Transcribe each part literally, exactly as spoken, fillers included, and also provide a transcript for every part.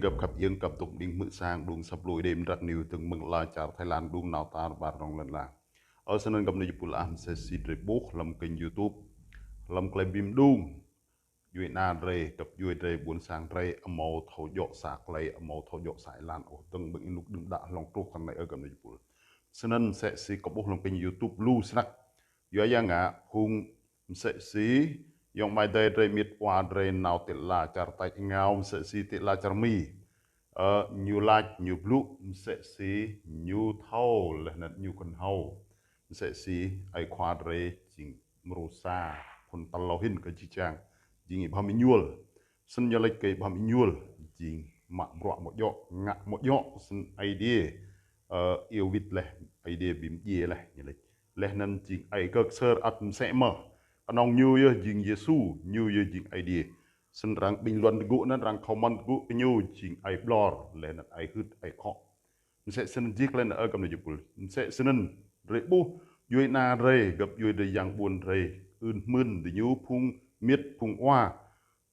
Găp khăp iêng găp dôk mđing hmư̆ sang đŭng săp lu êdei mdrak niu dơ̆ng mơ̆ng ala čar Thái Lan đŭng nao tar ƀar rŏng lăn ala. Ơ snăn găp nui jepul ah msĕ si drei ƀuh hlăm kênh YouTube, hlăm klei bi mđung. Djuê ana drei, găp djuê drei, ƀuôn sang drei, amâo thâo djŏ sa klei, amâo thâo djŏ sa êlan ôh, dơ̆ng ƀơ̆ng ênuk đưm đă hlŏng truh kơ anei ơ găp nui jepul. Snăn msĕ si kâo ƀuh hlăm kênh YouTube lu snăk. Yua ya ngă phung msĕ si ayŏng amai adei drei miêt wa drei nao ti ala čar tač êngao msĕ si ti ala čar Mi. Ơ, ñu lač ñu blŭ msĕ si ñu thâo leh anăn ñu knhâo. Msĕ si aê khua drei jing mrô sa, phŭn tal êlâo hĭn kơ jih jang, jing Y-Bham Êñuôl. Snăn ñu lač kơ Y-Bham Êñuôl, jing mă bruă amâo djŏ, ngă amâo djŏ, snăn Aê Diê, ơ, iêu wĭt leh, Aê Diê bi mdjiê leh, ñu lač. Leh anăn jing aê kơ ksơr ăt msĕ mơh. Knŏng ñu yơh jing Yêsu, ñu yơh jing Aê Diê. Snăn arăng bình luận tơgŭ anăn, arăng comment tơgŭ kơ ñu jing aê ƀlŏr, leh anăn aê hưt, aê khŏ. Msĕ snăn jih klei anăn ơ găp nui jepul. Msĕ snăn drei ƀuh, djuê ana drei, găp djuê drei yang ƀuôn drei, ưn hmưn diñu phung miêt, phung wa,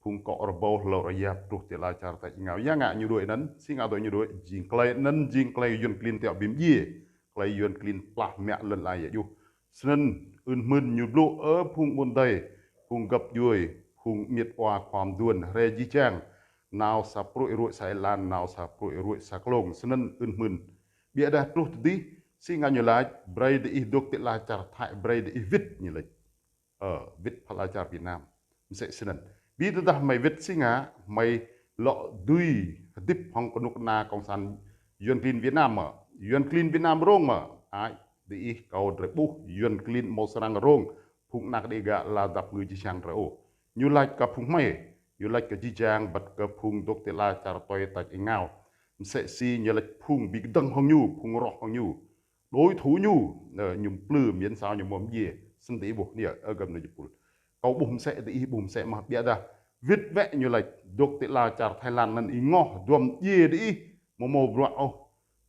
phung kŏ rơbâo hlô rơyap truh ti ala čar tač êngao. Ya ngă ñu đuĕ anăn, si ngă dŏ ñu đuĕ, jing klei anăn, jing klei yuăn klin tiŏ bi mdjiê, klei yuăn klin plah mă lăn ala ya juh. Snăn ưn hmưn ñu blŭ, ơ phung ƀuôn adei, phung găp djuê, phung miêt wa khua mduôn, hriê jih jang, nao sa pruê̆ ruê̆ sa êlan, nao sa pruê̆ ruê̆ sa klông, snăn ưn hmưn. Ƀiădah truh tơdih, si ngă ñu lač, brei diih dôk ti ala čar Thái, brei diih wĭt ñu lač. Ơ, wĭt phă ala čar Việt Nam. Msĕ snăn. Bi tơdah hmei wĭt si ngă, hmei lŏ dưi hdĭp hŏng knŭk kna cộng sản yuăn klin Việt Nam mơ̆, yuăn klin Việt Nam rông mơ̆, ăt diih kâo drei ƀuh, yuăn klin amâo srăng rông phung anak Đêga ala dăp ngư jih jang drei ôh. Ñu lač kơ phung hmei, ñu lač kơ jih jang, wăt kơ phung dôk ti ala čar tue tač êngao. Msĕ si ñu lač phung bi kdơ̆ng hŏng ñu, phung roh hŏng ñu, đối thủ ñu, ơ, ñu mplư miễn sao ñu amâo mdjiê, snăn diih ƀuh anei, ơ găp nui jepul. Kâo ƀuh msĕ, diih ƀuh msĕ mơh, ƀiădah wĭt wĕ ñu lač, dôk ti ala čar Thái Lan anăn êngoh, duam djiê diih, amâo mâo bruă ôh.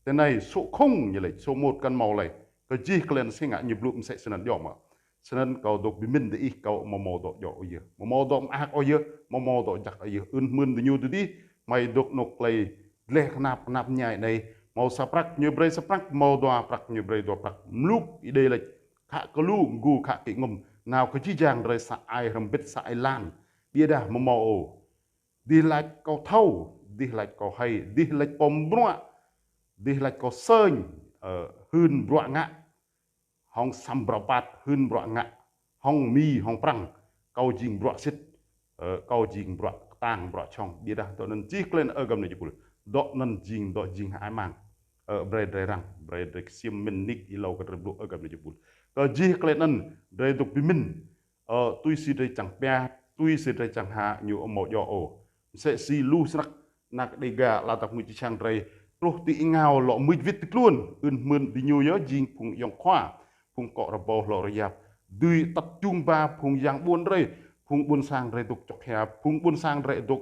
Ti anei số không ñu lač, số một kăn mâo lei. Kơ jih klei anăn si ngă ñu blŭ msĕ snăn djŏ mơh. Snăn kâo dôk bi mĭn diih, kâo amâo mâo dŏ djŏ ôh yơh, amâo mâo dŏ mơak ôh yơh, amâo mâo dŏ jăk ôh yơh. Ưn hmưn diñu tơdih, hmei dôk anôk klei dleh knap, knap mñai anei, mâo sa prăk ñu brei sa prăk, mâo dua prăk ñu brei dua prăk. Mluk êdei lač, khă kơ lu, mgu khă kơ ngŭm, nao kơ jih jang drei sa ai hrăm mbĭt sa êlan. Ƀiădah amâo mâo ôh. Dih lač kâo thâo, dih lač kâo hei, dih lač kâo mbruă, dih lač kâo sơñ, ơ, hưn bruă ngă, hŏng săm bruă pat, hưn bruă ngă, hŏng Mi, hŏng Prăng, kâo jing bruă sĭt, ơ, kâo jing bruă ktang, bruă čhŏng. Ƀiădah dŏ anăn jih klei anăn ơ găp nui jepul. Dŏ anăn jing, dŏ jing hơăi mang. Ơ, brei drei răng, brei drei ksiêm mĭn nik êlâo kơ drei blŭ ơ găp nui jepul. Kơ jih klei anăn drei dôk bi mĭn. Ơ, tui si drei čiăng pia, tui si drei čiăng hă ñu amâo djŏ ôh. Msĕ si lu snăk anak Đêga ala dăp ngư jih jang drei truh ti êngao lŏ mưč wĭt ti tluôn, ưn hmưn diñu yơh jing phung ayŏng khua, phung kŏ rơbâo hlô rơyap. Dưi tăt jŭm ba phung yang ƀuôn drei, phung ƀuôn sang drei dôk čŏk hia, phung ƀuôn sang drei dôk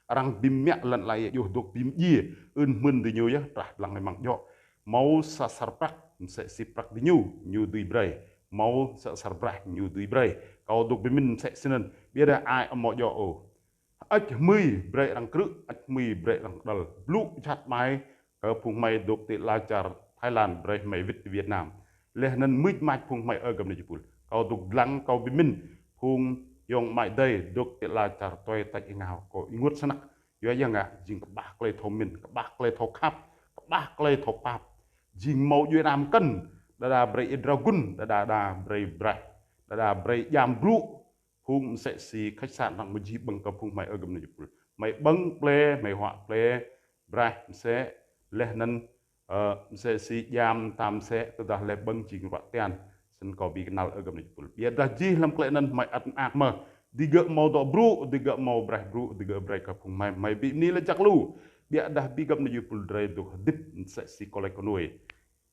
arăng bi mă lăn ala ya juh dôk bi mdjiê, ưn hmưn diñu yơh trah dlăng êmăng djŏ. Mâo sa asăr prăk, msĕ si prăk diñu, ñu dưi brei. Mâo sa asăr braih, ñu dưi brei. Kâo dôk bi mĭn msĕ snăn, ƀiădah ai amâo djŏ ôh. Hơêč hmưi brei arăng krư̆, hơêč hmưi brei arăng kđăl. Blŭ jhat ƀai kơ phung hmei dôk ti ala čar Thái Lan, brei hmei wĭt ti Việt Nam. Leh anăn mưč mač phung hmei ơ găp nui jepul. Kâo dôk dlăng, kâo bi mĭn phung ayŏng amai adei dôk ti ala čar tue tač êngao, kâo ênguôt snăk. Yua ya ngă, jing kƀah klei thâo mĭn, kƀah klei thâo khăp, kƀah klei thâo pap. Jing mâo djuê ana mkăn, đa đa brei êa drao gun, đa đa, đa brei braih, đa đa brei djam blŭ. Phung msĕ si khách sạn arăng mjih ƀơ̆ng kơ phung hmei ơ găp nui jepul. Hmei ƀơ̆ng ple, hmei huă ple, braih msĕ, leh anăn, ơ, msĕ si djam tam msĕ, tơdah leh ƀơ̆ng jing ruă tian. Snăn kâo bi knăl ơ găp nui jepul. Ƀiădah jih hlăm klei anăn hmei ăt mơak mơh. Digơ̆ mâo dŏ brŭ, digơ̆ mâo braih brŭ, digơ̆ brei kơ phung hmei, hmei bi mni lač jăk lu. Ƀiădah bi găp nui jepul drei dôk hdĭp msĕ si kâo lač knuê.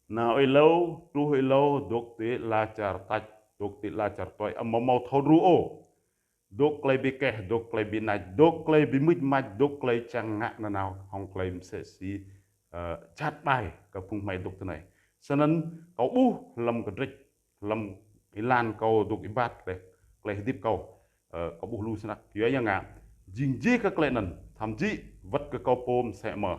Nao êlâo, truh êlâo, dôk ti ala čar tač, dôk ti ala čar tue, amâo mâo thâo đru ôh. Dôk klei bi keh, dôk klei bi nač, dôk klei bi mưč mač, dôk klei čiăng ngă nanao hŏng klei msĕ si, ơ, jhat ƀai kơ phung hmei dôk ti anei. Snăn kâo ƀuh hlăm kdrêč, hlăm êlan kâo dôk êbat leh klei hdĭp kâo, ơ, kâo ƀuh lu snăk. Yua ya ngă, jing jih kơ klei anăn, Thăm jĭ, wăt kơ kâo pô msĕ mơh.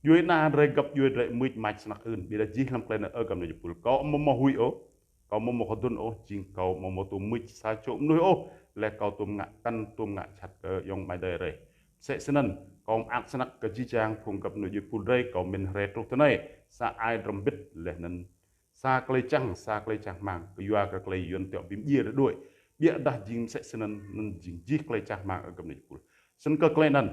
Djuê ana drei găp djuê drei mưč mač snăk ưn. Ƀiădah jih hlăm klei anăn ơ găp djuê jih pul. Kâo amâo mâo huĭ ôh. Kâo amâo mâo kdŭn ôh, jing kâo amâo mâo tuôm mưč sa čô mnuih ôh. Leh kâo tuôm ngă kăn, tuôm ngă čăt kơ ayŏng amai adei drei. Msĕ snăn, kâo mơak snăk kơ jih jang phung găp djuê jih pul drei, kâo mĭn hriê truh tinei, sa ai drăm bĭt leh anăn sa klei čang, sa klei čang hmăng, kyua kơ klei yuăn tiŏ bi mdjiê drei đuĕ. Ƀiădah jing msĕ snăn, anăn jing jih klei čang hmăng ơ găp djuê jih pul. Snăn kơ klei anăn,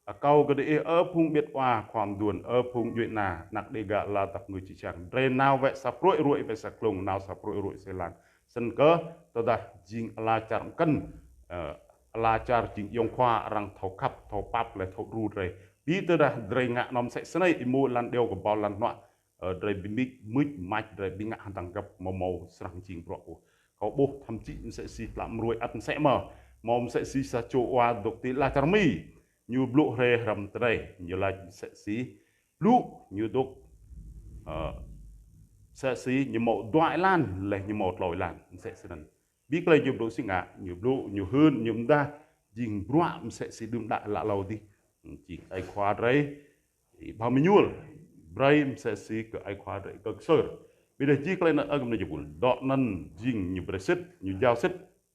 akâo kơ diih ơ phung ƀiăt wa khua mduôn, ơ phung djuê ana, anak Đêga ala dăp ngư čư̆ čhiăng. Drei nao wĕ sa pruê̆ ruê̆ wĕ sa klông, nao sa pruê̆ ruê̆ sa êlan. Snăn kơ, tơdah jing ala čar mkăn, ơ, ala čar jing ayŏng khua arăng thâo khăp, thâo pap leh thâo đru drei. Bi tơdah drei ngă nao msĕ snei, êmô êlan điêu kbao êlan hnuă, ơ, drei bi mưč, mưč mač drei bi ngă hdơ̆ng găp amâo mâo srăng jing bruă ôh. Kâo ƀuh thăm jĭ msĕ si tlă mruê ăt msĕ mơh. Mâo msĕ si sa čô wa dôk ti ala čar Mi. Ñu blŭ hriê hrăm tinei, ñu lač msĕ si blŭ, ñu dôk, ơ, msĕ si ñu mâo dua êlan, leh ñu mâo tlâo êlan, msĕ snăn. Bi klei ñu blŭ si ngă, ñu blŭ, ñu hưn, ñu mdah, jing bruă msĕ si đưm đă lă lâo dih. Jing ai khua drei, Y Bham Mñuôl, brei msĕ si kơ ai khua drei Y Kơ Ksơr. Ƀiădah jih klei anăn ơ găp djuê jih pul. Dŏ anăn jing ñu brei sĭt, ñu jao sĭt,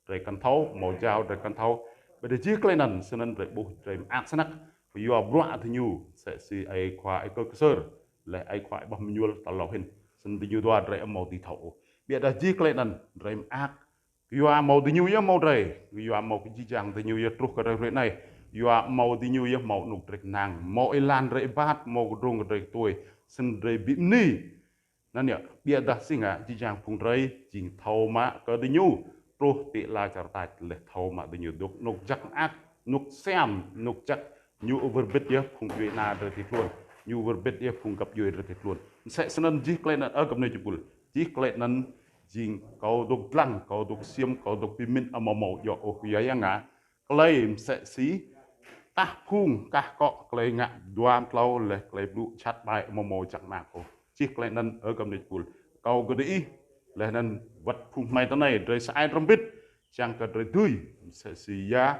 drei kăn thâo, mâo jao drei kăn thâo. Ƀiădah jih klei anăn, snăn drei ƀuh, drei mơak snăk. Kyua bruă diñu, msĕ si ai khua Y Kơ Ksơr, leh ai khua Y Bham Mñuôl tal êlâo hĭn. Snăn diñu dua drei amâo dưi thâo ôh. Ƀiădah jih klei anăn, drei mơak Kyua mâo diñu yơh mâo drei, kyua mâo kơ jih jang diñu yơh truh kơ drei hruê anei. Kyua mâo diñu yơh mâo anôk drei knang, mâo êlan drei êbat, mâo kdrông drei ktuê, snăn drei bi mni. Anăn yơh, ƀiădah si ngă jih jang phung drei, jing thâo mă kơ diñu, truh ti ala čar tač leh thâo mă diñu dôk, anôk jăk mơak, anôk siam, anôk jăk ñu wơr bĭt yơh phung djuê ana drei ti tluôn, ñu wơr bĭt yơh phung găp djuê drei ti tluôn. Msĕ snăn jih klei anăn ơ găp djuê jih pul. Jih klei anăn jing kâo dôk dlăng, kâo dôk siam, kâo dôk bi mĭn amâo mâo djŏ ôh kyua ya ngă. Klei msĕ si, tah phung kah kŏ klei ngă dua mtlâo leh klei blŭ čhat ƀai amâo mâo jăk mơak ôh. Jih klei anăn ơ găp djuê jih pul. Kâo kơ diih, leh anăn wăt phung hmei tinei, drei sa ai drăm bĭt, čiăng kơ drei dưi, msĕ si ya,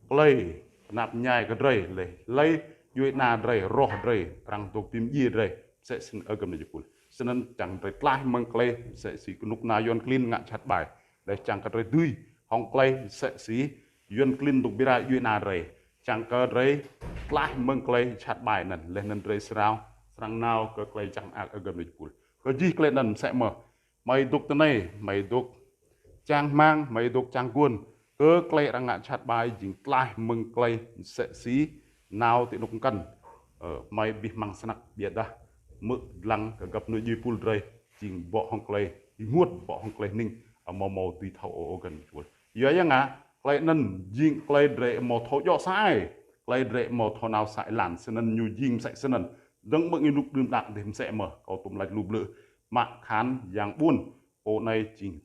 klei knap mñai kơ drei, leh, leh, djuê ana drei, roh drei, arăng dôk bi mdjiê drei, msĕ snăn ơ găp djuê jih pul. Snăn čiăng drei tlaih mơ̆ng klei, msĕ si knŭk kna yuăn klin ngă čhat ƀai. Leh čiăng kơ drei dưi, hŏng klei, msĕ si, yuăn klin dôk bi rai djuê ana drei. Čiăng kơ drei tlaih mơ̆ng klei čhat ƀai anăn, leh anăn drei srao, srăng nao kơ klei čang mơak ơ găp djuê jih pul. Kơ jih klei anăn msĕ mơh. Hmei dôk tinei, hmei dôk čang hmăng, hmei dôk čang guôn. Kơ klei arăng ngă čhat ƀai jing tlaih mơ̆ng klei msĕ si nao ti anôk mkăn. Ơ, hmei bi hmăng snăk ƀiădah. Mơ̆ dlăng kơ găp djuê jih pul drei jing bŏ hŏng klei ênguôt, bŏ hŏng klei hnĭng, amâo mâo dưi thâo ôh ơ găp djuê jih pul. Yua ya ngă, klei anăn jing klei drei amâo thâo djŏ sa ai. Klei drei amâo thâo nao sa êlan, snăn ñu jing msĕ snăn. Dơ̆ng mơ̆ng ênuk đưm đă dih msĕ mơh, kâo tuôm lač lu blư̆. Mă kahan yang ƀuôn, pô anei jing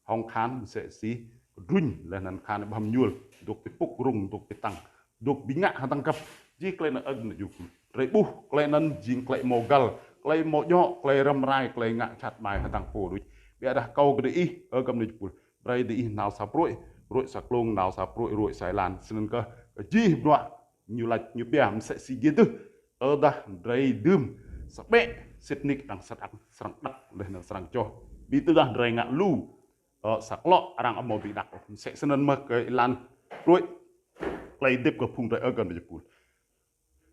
hŏng kahan msĕ si kdruñ, leh anăn kahan Y Bham Mñuôl, dôk ti pŭk rŭng, dôk ti tăng, dôk bi ngă hdơ̆ng găp, jih klei anăn ơ găp djuê jih pul. Drei ƀuh, klei anăn jing klei amâo găl, klei amâo djŏ, klei răm rai, klei ngă čhat ƀai hdơ̆ng pô đuč. Ƀiădah kâo kơ diih, ơ găp djuê jih pul. Brei diih nao sa pruê̆, ruê̆ sa klông, nao sa pruê̆, ruê̆ sa êlan, snăn kơ, kơ jih bruă, ñu lač ñu pia msĕ si giê dơh, tơdah drei dưm, sa ƀĕ, sĭt nik arăng srăng, srăng đăk, leh anăn srăng čoh. Bi tơdah drei ngă lu, ơ, sa klŏ arăng amâo dưi đăk. Msĕ snăn mơh kơ êlan ruê̆ klei hdĭp kơ phung drei ơ găp djuê jih pul.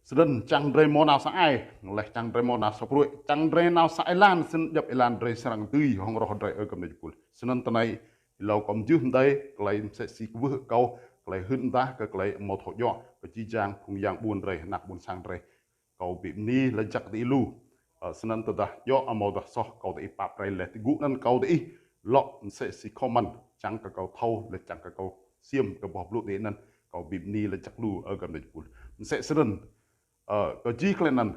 Snăn čiăng drei mâo nao sa ai, leh čiăng drei mâo nao sa pruê̆, čiăng drei nao sa êlan, snăn djăp êlan drei srăng dưi hŏng roh drei ơ găp djuê jih pul. Snăn tinei, êlâo kâo mjưh mdei, klei msĕ si kwưh kâo, klei hưn mdah kơ klei amâo thâo djŏ, kơ jih jang phung yang ƀuôn drei, anak ƀuôn sang drei. Kâo bi mni lač jăk diih lu. Ơ, snăn tơdah djŏ amâodah soh kâo diih pap brei leh ti gŭ anăn kâo diih lŏ msĕ si comment, čiăng kơ kâo thâo, leh čiăng kơ kâo ksiêm kơ boh blŭ diih anăn, kâo bi mni lač jăk lu ơ găp djuê jih pul. Msĕ snăn, ơ, kơ jih klei anăn,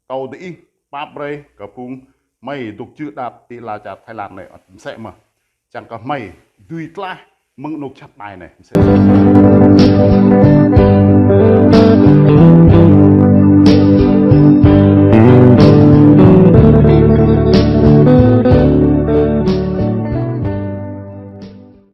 kâo diih pap brei kơ phung hmei dôk čư̆ đăp ti ala čar Thái Lan anei ăt msĕ mơh. Čiăng kơ hmei dưi tlaih mơ̆ng anôk čhat ƀai anei. Msĕ snăn.